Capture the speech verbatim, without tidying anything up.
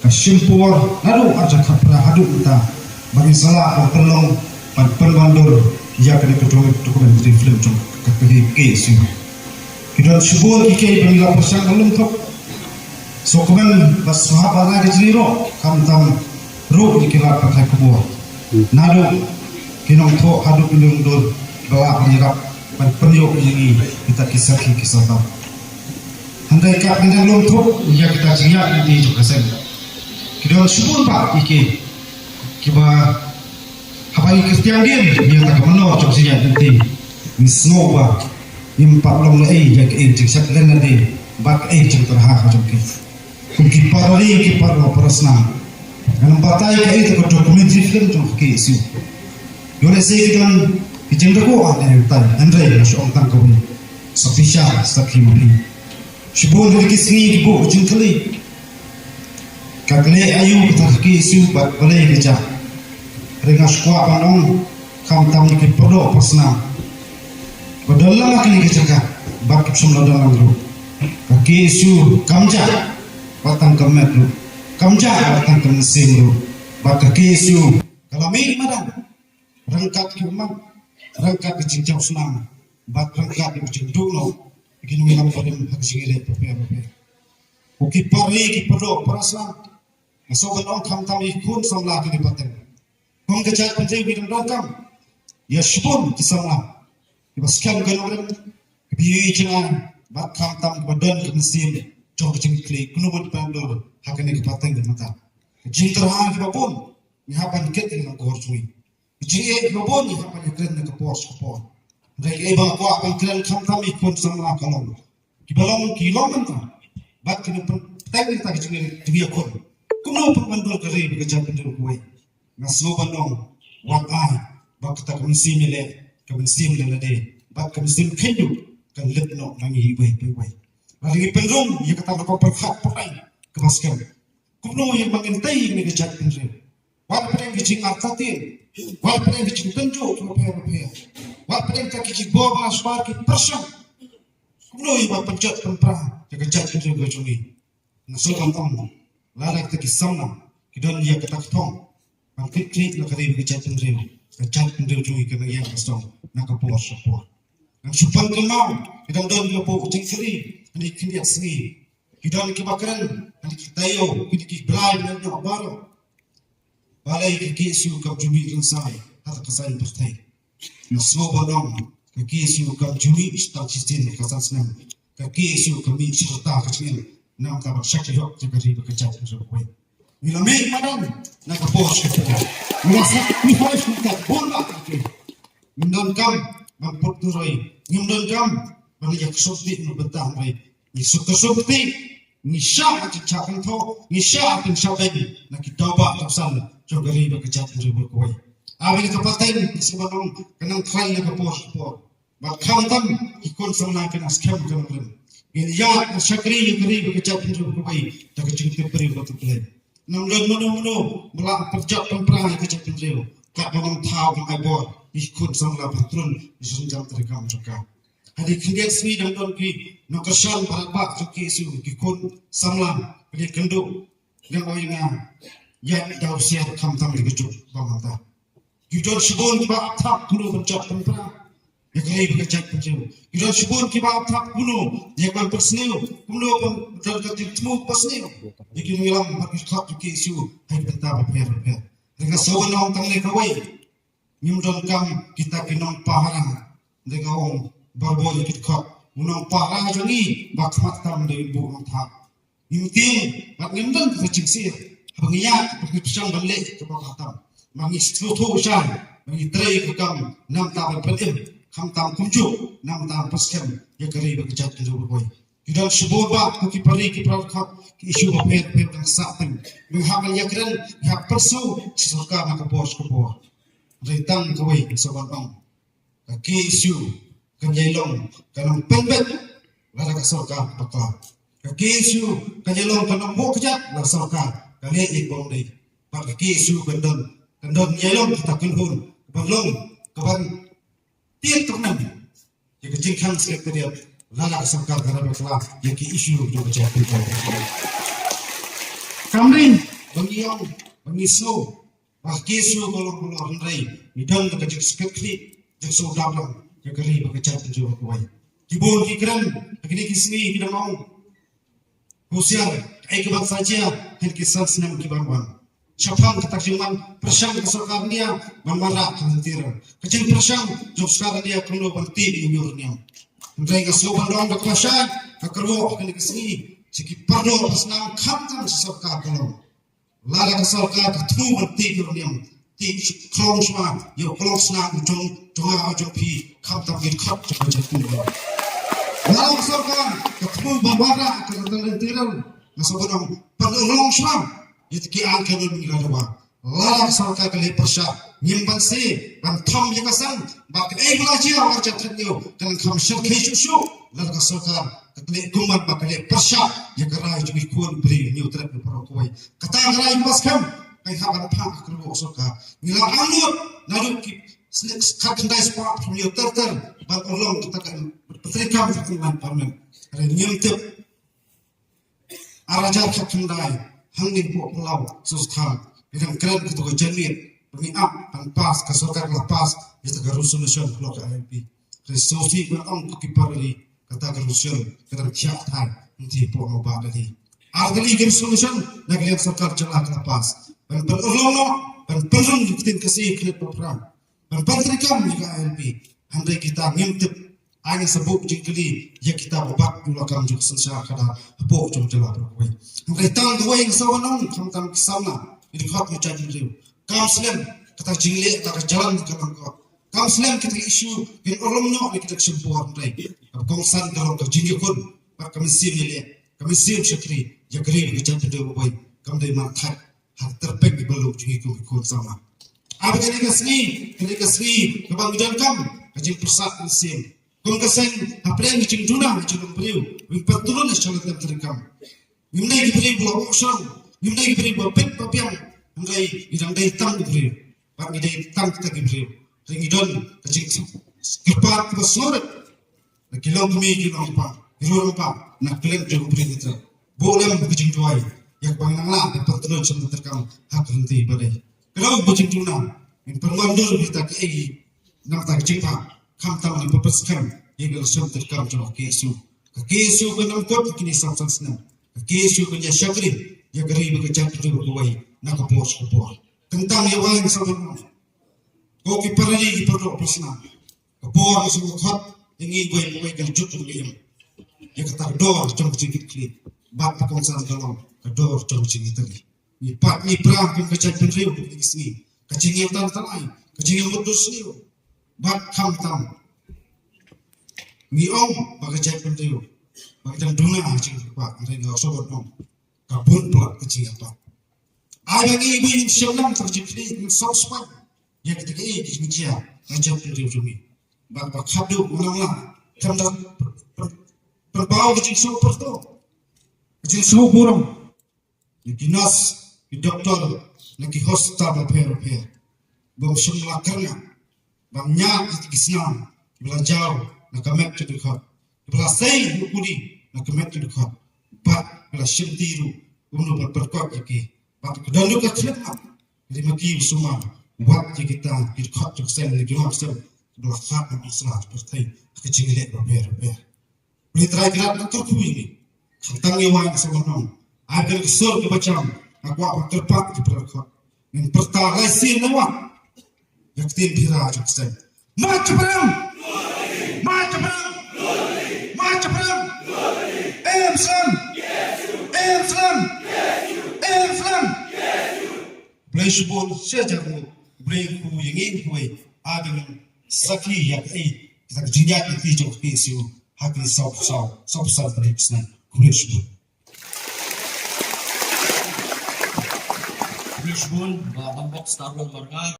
Shim por naduh arhajar khatphra haduh mynta ba ngin sa lah ban pynlong ban pynwandur ïa kane ka documentary film jong ka K S U. Ki don shibun ki kiei ba ngi la pyrshang ban lum thup. Sngewkmen ba sngewhap ba la ka jingïaroh khamtam ruh ïa ki lad pathai khubor. Naduh ki nongthoh haduh ki nongdur ba la ban ïarap ban pynïoh ïa ngi kita ki sakhi ki sordar. Hynrei ka dang lum thup ïa kita jingïaid lynti jong ka seng. Ki don shibun bha ïa ki kiba haba ngi kyrshan dien ïa kata ka mynnor jong ka jingïaid lynti, ngi sngew ba ngim pat long lei ïa kaei jingshakri lade bad kaei jingtyrha ka jong ki. Kum ki para ri ki para parasnam, ngan batai kaei kata ka documentary film jong ka K S U. Ïoh lehse ki don ki jingdakuh ha kane ka bynta, hynrei nga shu ong tang kawei, sa pyrshah sa pyrshah ma phi. Shibun ki sngi ki buh ka jingkylli, ka kylli aïu kata ka K S U bad balei ka jah. Hynrei nga sngewkwah ban ong khamtam ïa ki pardoh parasnam ba don lang ha kane ka jaka bad ki shym la don lang ruh. Ka K S U kam jah bad tang ka met ruh, kam jah bad tang ka mynsiem ruh. Bad ka K S U ka la mih madan ryngkat ki ummat, ryngkat ki jingjaw snam bad ryngkat ki jingduh noh ki nongïalam barim ha ki jingïaleh bapher bapher. Ko ki para ri ki pardoh parasnam, nga sngewbha ban ong khamtam ïa ki khun samla kine ki pateng. Kum ka jaitbynriew ngi dang donkam ïa shibun ki samla kiba skhem ka nongrim, kiba ïohi jingaiñ bad khamtam kiba don ka mynsiem jong ka jingkitkhlieh kumno ban pynwandur ha kane ka pateng ka mynta. Ka jingtyrha kiba bun ngi hap ban kit ïa ka por jong ngi. Ka jingeh kiba bun ngi hap ban ïakren na ka por sha ka por. Hynrei kaei ba nga kwah ban kren khamtam ïa ki khun samla ka long, kiba long ki long mynta bad ki nongpynteng ïa ka jingeh jong ngi ïa khun. Kumno ban pynwandur ka ri bad ka jaitbynriew kawei. Nga sngewbha ban ong, wat ai ba kata ka mynsiem ïaleh, ka mynsiem leh lade bad ka mynsiem kheiñ duh kan leit noh na ngi iwei pa iwei. Lada ngi pynrung ïa kata ka rukom pyrkhat pyrshah kaba skhem, kumno ïa ba ngin tei ïa kane ka jaitbynriew? Wat pyrshah ka jingartatien, wat pyrshah ka jingtynjuh kaba pher bapher, wat pyrshah ka jingbor ba la shbar ki pyrshang. Kumno ïa ba pynjot pynpra ïa ka jaitbynriew ka jong ngi? Nga sngewbha ban ong, lada kita ki samla ki don ïa kata ka thong ban kit khlieh na ka ri bad ka jaitbynriew, ka jaitbynriew jong ngi kan nang ïeng ka sdang na ka por sha ka por. Ngan shu pan kynmaw, ki dang don kiba buh jingkylli ha kine ki khyndiat sngi. Ki don kiba kren ha kine ki taïew, kine ki blai, ngan ïoh baroh. Balei ka K S U kam ju mih rynsan ha kata ka saiñ pyrthei? Nga sngewbha ban ong, ka K S U kam ju mih shi tang shisien ka san snem. Ka K S U ka mih shi rta ka jingim, namar ban shakri hok ïa ka ri bad ka jaitbynriew kawei. Ngi la mih madan na ka por sha ka por. Ngi la sacrifice na ka bun bha ka jingim. Ngim donkam ban put turoi, ngim donkam ban ïa ksuk ti na bynta hynrei ngi suk ksuk ti, ngi shah ha jingshah kynthoh, ngi shah ha jingshah beiñ na ki daw bah daw san jong ka ri bad ka jaitbynriew kawei. Haba ïa ka pateng ngi sngewbha ban ong ka nang khlaiñ na ka por sha ka por. Bad khamtam ki khun samla ki nang skhem ka nongrim. Ngin ïaid ban shakri ïa ka ri bad ka jaitbynriew kawei da ka jingtip briew ba tip Blei. Nang don mano mano ba la pynjot pynpra ïa ka jaitbynriew, katba nang thaw nang ai bor ïa ki khun samla ba trun ïa ka jingtrei kam jong ka. Ha kine ki khyndiat sngi dang don ki nongkyrshan ba radbah jong ki K S U, ki khun samla, ki kynduh, ngan ong ïa nga, ïa da u siar khamtam ïa ka juk ba mynta. Ki don shibun kiba ap thap kumno ban jot pynpra ïa ka ri bad ka jaitbynriew. Ki don shibun kiba ap thap kumno ïa ka ban pynsniew, kumno ban don ka jingthmu ba sniew ïa ki nongïalam bad ki dkhot jong ki K S U ha ki bynta bapher bapher. Hynrei nga sngewbha ban ong tang ne kawei, ngim donkam kita ki nongpahara. Hynrei nga ong barabor ïa ki dkhot, u nongpahara jong ngi ba khmat tam dei u buh nongthap. Ngim tieng bad ngim don ka jingshisha haba ngi ïaid, haba ngi pyrshang ban leh kaba bha tam. Ma ngi sngewthuh shai ba ngi trei ka kam namar ban pynim, khamtam kumjuh namar ban pynskhem ïa ka ri bad ka jaitbynriew kawei. Ki don shibun bha ki para ri ki para dkhot, ki issue bapher bapher dang sah teng. Ngi hap ban ïakren, ngi hap pyrshah sha sorkar na ka por sha ka por. Hynrei tang kawei nga sngewbha ban ong, ka K S U kan ïai long ka nongpynbeit lada ka sorkar bakla. Ka K S U kan ïai long ka nongbuh kjat lada ka sorkar ka leh ïa kaba ym dei. Bad ka K S U kan don, kan don ïai long kata ka kynhun kaban long, kaban tied tyrnem ïa ka jingkhang secretariat lada ka sorkar ka rai bakla ïa ki issue jong ka jaitbynriew. Kam dei ba ngi ong, ba ngi sngew ba ka KSU ka long, ka long hynrei ngi don da ka jingsngewkhlieh, jingsngewdap lang ïa ka ri bad ka jaitbynriew baroh kawei. Ki bun ki kren ha kine ki sngi ki dang ong, husiar, kaei kaban sa jia ha ki san snem kiban wan. Shaphang kata ka jingwan pyrshang ka sorkar India ban wanrah ka lynti rel, ka jingpyrshang jong sorkar India kumno ban tih ïa u riewniam. Hynrei nga sngew ban ong da kaba shai, nga kyrwoh ha kine ki sngi sha ki paralok ba snam, khamtam sha sorkar ka long, lada ka sorkar ka thmu ban tih ïa u riewniam, tih sha klong sha, ïa u klong sna u jong, jong nga, u jong phi, khamtam ki dkhot jong ka jaitbynriew. Lada ka sorkar ka thmu ban wanrah ka lynti rel, nga sa ban ong, pynurlong sha ïa ki aiñ kanun, ngi la dawa. Lada ka sorkar ka leh pyrshah, ngim banse ban thom ïa ka seng ba kaei ba la jia ha u ar hajar khathynñiew kan ym shyrkhei shuh shuh. Lada ka sorkar ka leh kumne, ba ka leh pyrshah ïa ka rai jong ki khun briew hynñiewtrep baroh kawei. Kata ka rai kaba skhem ka hap ban phah ha ka sorkar. Ngi la angnud naduh ki snem khatkhyndai spah hynñiew ter ter ban urlong kata ka pyntreikam ka Union Parliament. Hynrei ngim tip, ar hajar khatkhyndai, hangne hapoh Palau Sosthan, ngi dang kren kato ka janmiet ba ngi ap ban pass, ka sorkar ka la pass ïa kata ka resolution halor ka ILP. Hynrei sngewsih ban ong ko ki para ri, kata ka resolution ka dang thiah thait hangtei hapoh Nongbah Delhi. Ar tylli ki resolution na ka liang sorkar jylla ka la pass ban pynurlong noh, ban pynrung ïa ka ktien Khasi, khlieh ba phra, ban pyntreikam ïa ka ILP. Hynrei kita ngim tip. Ai nga sa buh jingkylli ïa kita ba bat ïa la kam jong ka synshar khadar hapoh jong jylla baroh kawei. Hynrei tang kawei nga sa wan ong, khamtam ki samla, ki dkhot ki jaitbynriew, kam slem kata ka jingleh, kata ka jalan ka long kot. Kam slem kita ki issue kin urlong noh na kita ki shyntur, hynrei kaba kongsan ka long ka jingïakhun bad ka mynsiem ïaleh, ka mynsiem shakri ïa ka ri bad ka jaitbynriew baroh kawei. Kam dei man thait ha ka tyrpeng ki balang jong ngi kum ki khun samla. Haba kane ka sngi, kane ka sngi kaba ngi donkam ka jingpyrsad mynsiem. Kum ka seng, hapdeng ka jingduna ka jinglong briew, ngi pyntrei na sha lynter treikam. Ngim dei ki briew ba la ong shong, ngim dei ki briew ba bit ba biang, hynrei ngi dang dei tang ki briew. Bad ngi dei tang kita ki briew. Hynrei ngi don ka jingkyrpad kaba sngewrit na ki longkmie, ki longkpa, ki riewrangbah, na ka liang jong u Blei Trai. Buh lem ka jingduwai ïa kaba ngi nang lah ban pyntrei sha lynter treikam ha ka lynti ba dei. Ka dei ka jingduna, ngin pynwandur ïa kita kiei, na ka bynta ka jingpang, khamtam ngin pynskhem ïa ka lynter treikam jong ka KSU. Ka KSU kan ym kut kine saw san snem. Ka KSU kan ïa shakri ïa ka ri bad ka jaitbynriew baroh kawei na ka por sha ka por. Kyntang ïa wai sa ban, ko ki para ri, ki paralok, para snam, ka por ka shu khot ïa ngi, wei pa wei ka la jut ka la im ïa kata ka dor jong ka jingkitkhlieh. Bad ka kongsan ka long ka dor jong ka jingïatylli. Ngi pat ngi pra kum ka jaitbynriew ha kine ki sngi, ka jingïatantalai, ka jingïamut dursniew. Bad khamtam ngi ong ba ka jaitbynriew ba ka jingduna ha jingkyrpad, hynrei nga sngewbha ban ong ka bun palat ka jingïapat. Ai ba ngi, ba ngin shem lang ka jingkitkhlieh, ngin sngewsih ïa kita kiei ki jingïa ha ka jaitbynriew jong ngi. Bad ba khadduh mynta ngi lah, khamtam pynpaw ka jingsngewpyrto, ka jingsngewburom ïa ki nurse, ki doktor na ki hospital bapher bapher, bym shym la kyrngah ban ñiad ïa ki snam kiba la jaw na ka met ka dkhot, kiba la sei ïa u kuli na ka met ka dkhot, bad kiba la shimti ruh kumno ban pyrkhat ïa ki. Bad ka don ruh ka khyllipmat, lymne ki sumar, wat ïa kita ki dkhot jong ka seng ne ki nongshong seng kiba la khad na ki sla pyrthei ha ka jingleh bapher bapher. Blei Trai Kynrad nang kyrkhu ïa ngi. Khamtam ïa wai sa ban ong, ai kane ka sur kaba jam, nga kwah ban kyrpad ïa ki para dkhot. Ngin pyrta lai sien na wah ïa ka ktien Pynïaid jong ka seng. Mait Chaprang! Mait Chaprang! Mait Chaprang! Em slem! Em slem! Em slem! Blei shibun, sha jar mo, Blei kyrkhu ïa ngi, wei, ai ban sakhi ïa kaei kata ka jingïaid lynti jong ka KSU ha kine saw, saw, saw san snem. Khublei shibun. Khublei shibun Bah Bambok Starwell Marngar,